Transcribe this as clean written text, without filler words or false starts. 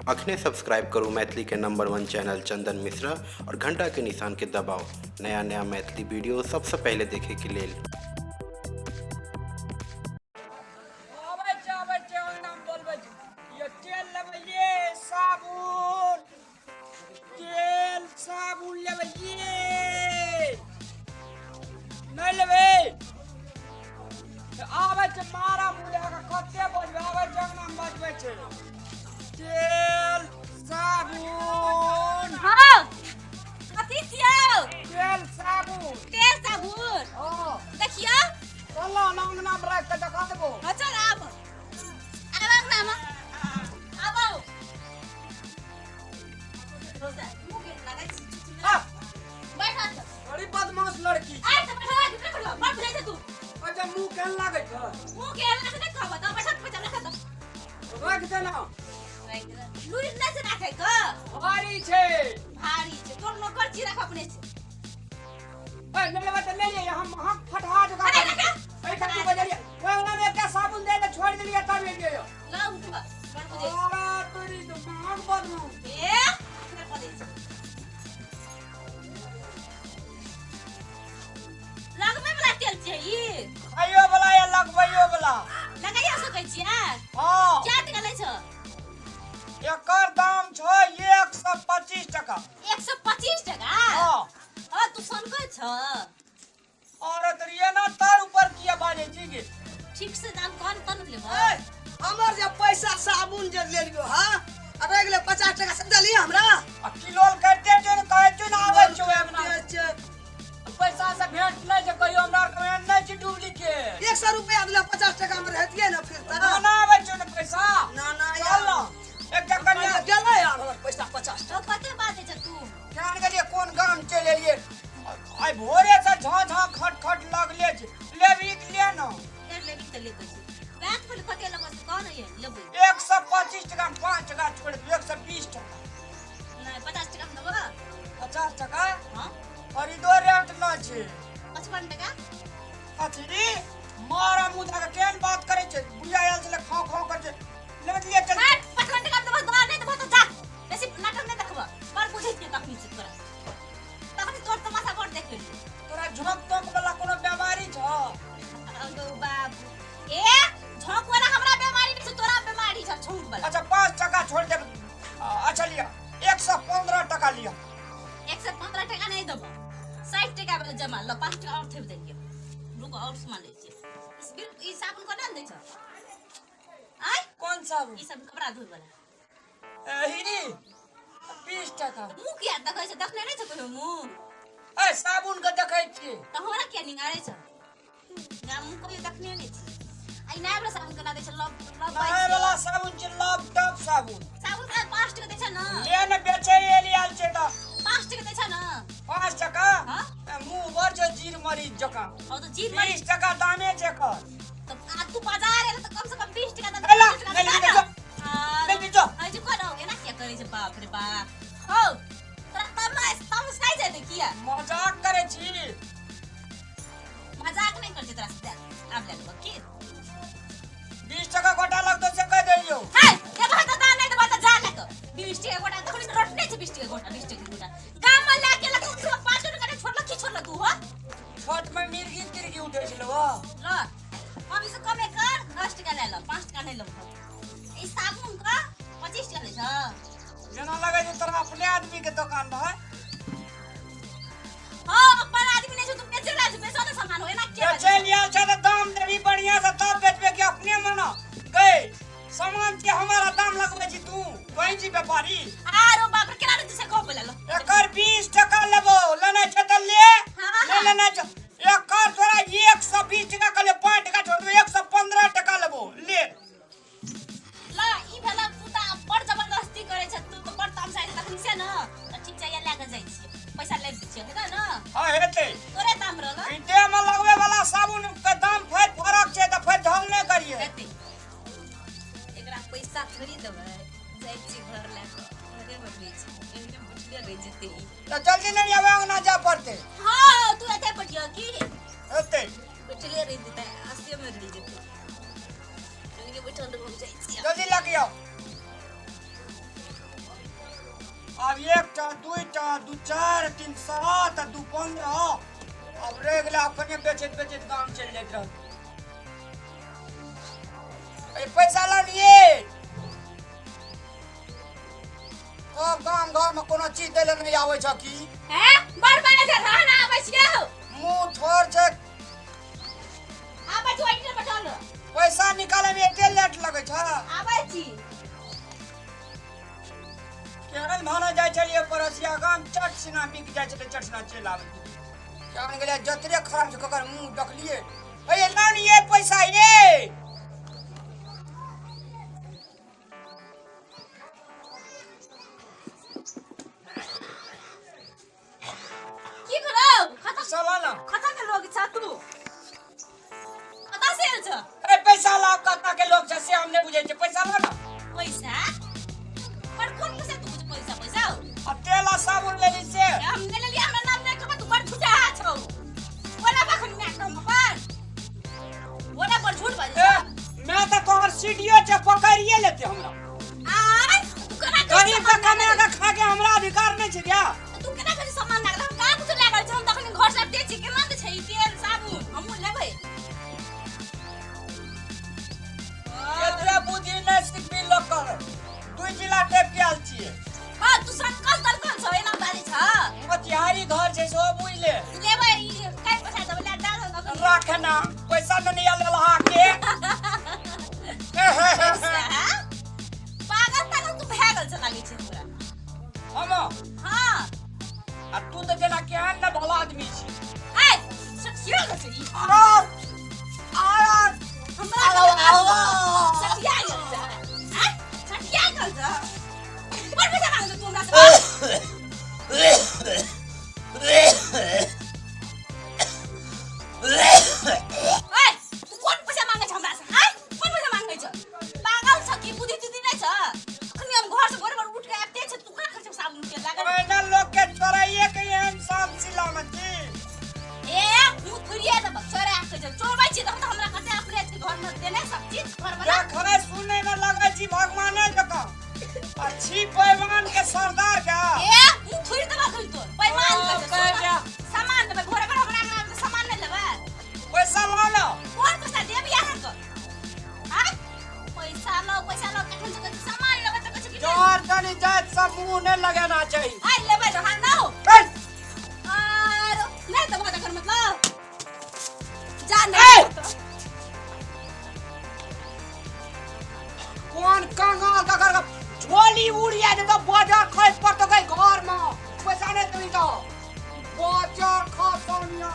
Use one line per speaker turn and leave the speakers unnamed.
अखने सब्सक्राइब करू मैथिली के नंबर वन चैनल चंदन मिश्रा और घंटा के निशान के दबाओ नया नया मैथिली वीडियो सबसे पहले देखे के लेल।
आबै छै, आबै छै, ओहिना बोलबै छै। ये तेल लेबै, ये साबुन, तेल साबुन लेबै, ये नहि लेबै? आबै छै, मारा मुँह लए कऽ कते बजबै? आबै छै, अंगनामे बजबै छै, तेल साबुन।
हाँ, कथी छियौ?
तेल साबुन।
तेल साबुन?
हँ।
देखियौ।
चल ने, अंगनामे राखि कऽ देखा देबो।
हाँ, चल, आब आब अंगनामे आबो।
आ,
बैठ।
बड़ी बदमाश लड़की।
आइ तऽ बैठ, बैठ, बड़ बुझै छै तू।
अच्छा, मुँह केहन लागै छै?
मुँह के अल्लाह से नहि कहबऽ तऽ बैठत, पैसा रख तऽ।
राखि देना।
लुरि नहि छै राखै के।
भारी छै।
भारी छै, तोर नौकर छी, राख अपने छै।
ए, नहि लेबै तऽ नहि लिअ, हम अहाँ फटहा जकाँ।
अरे, रखा।
एहि खातिर बजलियै, ओहि वला मे एकटा साबुन दे दे, छोड़ि देलियै तब एलियै यौ।
लऽ उठबऽ, बड़ बुझै छै।
अरे तोरी तो महग बदमाश।
ए, फेर बजै छै। लगबै वाला तेल छियै ई?
खाइयो वाला या लगबैयो वाला।
लगाइयो सकै छियै?
हँ।
क्या टका लै छ?
एकर दाम छै 125 टका।
125 टका?
हँ।
हँ, तू सनकै छ।
और तोरी एना तर ऊपर किया बाजै छी गे?
ठीक से दाम कौन तन लेबो।
ए, हमर जे पैसा साबुन जे लेलियो, हाँ, आ रहि गेलै 50 टका से देलियै हमरा।
आ किलोल करिते छौ ने, कहै छौ ने आबै छौ अंगना।
के छै?
पैसा से भेंट नहि छै कहियो, हमरा आरके एहन नहि छै डुप्लीकेट।
100 रुपया देलियै, 50 टका मे रहतियै ने फिर तऽ।
ना आबै छौ ने पैसा।
ना ना।
चल
यार।
ना, एकटा कन्या
गेलै यार हमर पैसा 50
तो
टका।
कते बाजै छ तू?
केहन गेलियै, कोन गाम चलि एलियै? आइ भोरे से झाँ झाँ खट खट लगले छै। लेबही तऽ ले न।
फेर लेबी तऽ ले कहै छै। बैंक पर कते लेबो से कह ने, ये लेबै।
125 टका मे 5 टका छोड़ि देबै, 120 टका।
नहि, 50 टका मे देबो।
50 टका?
हाँ।
खरीदो रेट न छै।
55 टका।
अथी मारा मुँह धऽ कऽ केहन बात करै छै? बुढ़िया आयल छलै, खाँ खाँ करै छै। लेबै तऽ ले चल।
हट, 55 टका मे देबो तऽ नहि देबो तऽ जा। बेसी नाटक नहि देखबो। बड़ बुझै छियै तखनी से तोरा, तखनी तोर तमाशा बड़ देख लेलियै।
तोरा झोंक तोंक वाला कोनो बीमारी छौ?
अगौ बाबू, ए झोंक वाला हमरा बीमारी नहि छै, तोरा बीमारी छौ झोंक वाला।
अच्छा, 5 टका छोड़ि देब। अच्छा लिअ, 115 टका लिअ।
115 टका नहि देबो, 60 टका वाला जमा ल, 5 टका और थेप देलियै। रुको, और सामान लै छियै। इस बिल ई साबुन कोना ने दै छौ आय?
कोन साबुन?
ई सब कपड़ा धोइ वाला।
हिरी 20 टका।
मुँह किया देखै छै? देखने नहि छौ कहियो मुँह?
ए, साबुन के देखै छियै।
तऽ हमरा किया निगारै छौ? ना मुँह कहियो देखने नहि छी। आ ई नया वाला साबुन केना दै छै? Love love.
नहाय वाला साबुन छै, लव टप साबुन।
साबुन के 5 टका दै छै ने?
ले ने, बेचै एली आयल छै तऽ।
5 टका दै छै ने?
5 टका?
हाँ।
ए, मुँह बड़ छै जीर मरीच जकाँ।
हँ तऽ जीर मरीच।
20 टका दामे छै एकर।
तऽ आ तू बाजार एला तऽ कम से कम 20 टका दे।
एला,
20 टका
नहि
दे।
लेबही तऽ जो।
हाँ।
नहि लेबही जो।
है जे कोन हो, एना किया करै छै? बाप रे बाप, हौ तोरा तमास तमसाइ छै किया?
मजाक करै छी।
मजाक नहि करै छै तोरा से। आब ले लेबो की?
20 टका गोटा लगतौ से कहि दैयौ।
है देबह तऽ दा, नहि देबह तऽ जा। ले कऽ 20 टका गोटा तखन रोटने छै। 20 टका गोटा, 20 टका गोटा गाम मे लए के लग 5 टका नहि छोड़लक। की छोड़लक तू हो?
छठ में मिर्गी तिर्गी उठै छलै हो।
ल, कम से कम एकर 10 टका ले ल, 5 टका नहि लेबो। ई साबुन के 25 टका लै छ।
जेना लगै छै तोरा अपने आदमी के दोकान रहै।
हाँ, अपन आदमी नहि छै, तू बेचे ला छै, बेचो ने सामान हो, एना किया बाजै
बेचै
छै?
लिया छै तऽ दाम देबी बढ़िया से तब बेचबे कि अपने मना गए सामान के हमारा दाम लगबै छी तू? कहीं छी व्यापारी।
आरो बाप रे, केना दै छै कहू पहिले ल।
एकर 20 टका लेबो, लेना छै तऽ ले।
हाँ।
नहीं लेना छै। एकर तोरा 120 टका कहलियै, 5 टका छोड़ देबो, 115 टका लेबो, ले।
ल, ई भेला। तू तऽ बड़ जबरदस्ती करै छ, तू तऽ बड़ तमसाइ छै तखनी से ने। तऽ ठीक छै, लए कऽ जाइ छियै, पैसा लए दै छियै, हेतै ने?
हाँ, हेतै।
तोरे दाम रहल।
ई देह में लगबै वाला साबुन के दाम फेर फरक छै तऽ फेर झल नहि करियै।
हेतै। एकरा पैसा थोड़ी देबै, जाइ छी घर लए कऽ, घरे बनबै छी, एहने बुझले रहि जेतै ई।
तऽ जल्दी नहि आबै, अंगना जाय पड़तै।
हाँ, तू एते पढ़ियो की?
हेतै।
बैठले रहि जेतै, आसे में रहि जेतै। एनके बैठल रहू, जाइ छी।
जल्दी लऽ के आउ। आब एकटा दुईटा दू चारि तीन सात आ दू 15। आब रहि गेलै, आब कनिये बेचैत बेचैत गाम चलि जाइत रहत। ए पैसा लऽ लिए। सब गाम घर में कोनो चीज दै लए नहि आबै छ की?
हैं, बड़ बड़ छै रहना आबै छियौ।
मुँह थोड़ छै।
आबै छी ओहिठाम बैठल।
पैसा निकाले में एते लेट लगै छ।
आबै छी।
केहन भाना जाइ छलियै पड़ोसिया गाम, चट सिना बिक जाइ छलै, चट सिना चलि आबै। केहन गेलै जतरे खराब छै, ककर मुँह देखलियै। ए लाउ ने ये पैसा ये।
की भेलौ? खतम
पैसा ला ना।
खतम के लोग छ तू? कतऽ से आयल छ?
ए पैसा ला, कतऽ के लोग छै से हम नहि बुझै छियै, पैसा ला ना।
पैसा पर कोन पैसा? तू पैसा पैसा
आ तेल आ साबुन लेली से।
हम नहि लेलियै, हमरा नाम नहि कहब। तू बड़ झूठा छौ। बोला बखन मैं कहम अपन बोला, बड़ झूठ बाजै
ए
छ।
मैं तऽ तोहर सीढ़ियो छै पकड़िए लेते हमरा।
आय तू केना कहै
गरीब के
सामान
कमा
लागल?
के खा के हमरा अधिकार नहि छै क्या?
तू केना कहै सामान लागल? हम कहाँ कुछ लागल छै? हम तखन घर से आबिते छी, केना दै छै ई तेल साबुन? हमहूँ लेबै।
एते बुद्धि नहि सिखबी लोक कर, दुई जिला टेप के आयल छियै।
हाँ, तू सनकल तनकल छौ, एना बाजै छ।
मोतिहारी घर छै सेहो बुझि ले।
लेबै ई काल्हि पैसा देबै, ले डाल न अखन।
राख ना पैसा नहि आयल लहा के।
पैसा पागल तागल तू भए गेल छ लागै छै हमरा।
हम?
हाँ।
आ तू तऽ जेना केहन ने भला आदमी छी।
ऐ सठिया गेल छ ई।
आर आर
हमरा सठिया गेल छ। ऐ सठिया गेल छ। बड़ पैसा मांगै छ तू हमरा से? ऐ तू कोन पैसा मांगै छ हमरा से? ऐ कोन पैसा मांगै छ? पागल छ कि? बुद्धि तुद्धि नहि छ? अखनी हम घर से भोरे भोर उठ के आबिते छ, तू कहाँ खर्च साबुन के लागल?
ओहिना लोक के चोराइए के एहन शान सिलामे छी।
ए मुँह थुरिया देबक, चोरा के जे चोरबै छी तखन तऽ हमरा कते अपने छै घर में देने सब चीज घर वाला।
देखै सुनै में लगै छी भगवाने जकाँ आ छी पैमान के सरदार के।
ए मुँह थुरि देबक अखनी तोर। पैमान
ओ,
के
कहि जा।
सामान लेबै भोरे भोरे, हमरा अंगना में सामान नहि लेबै?
पैसा लाउ ना।
कोन पैसा देब अहाँके? आँय पैसा लाउ, पैसा लाउ। कखन से कहै छी सामान लेबै तऽ कहै छी कि नहि।
जर तनी जाइत सब मुँह नहि लगाना चाही।
आइ लेबै तऽ हाँ नाउ।
ए,
आरो नहि देबह तखन मतलब जा
ए!
नहि देबह तऽ।
कोन कंगाल तकर झोली उड़िया देतो, बाजार खसि पड़तो गई घर में। पैसा नहीं देबी तो बाजार खसौनिया।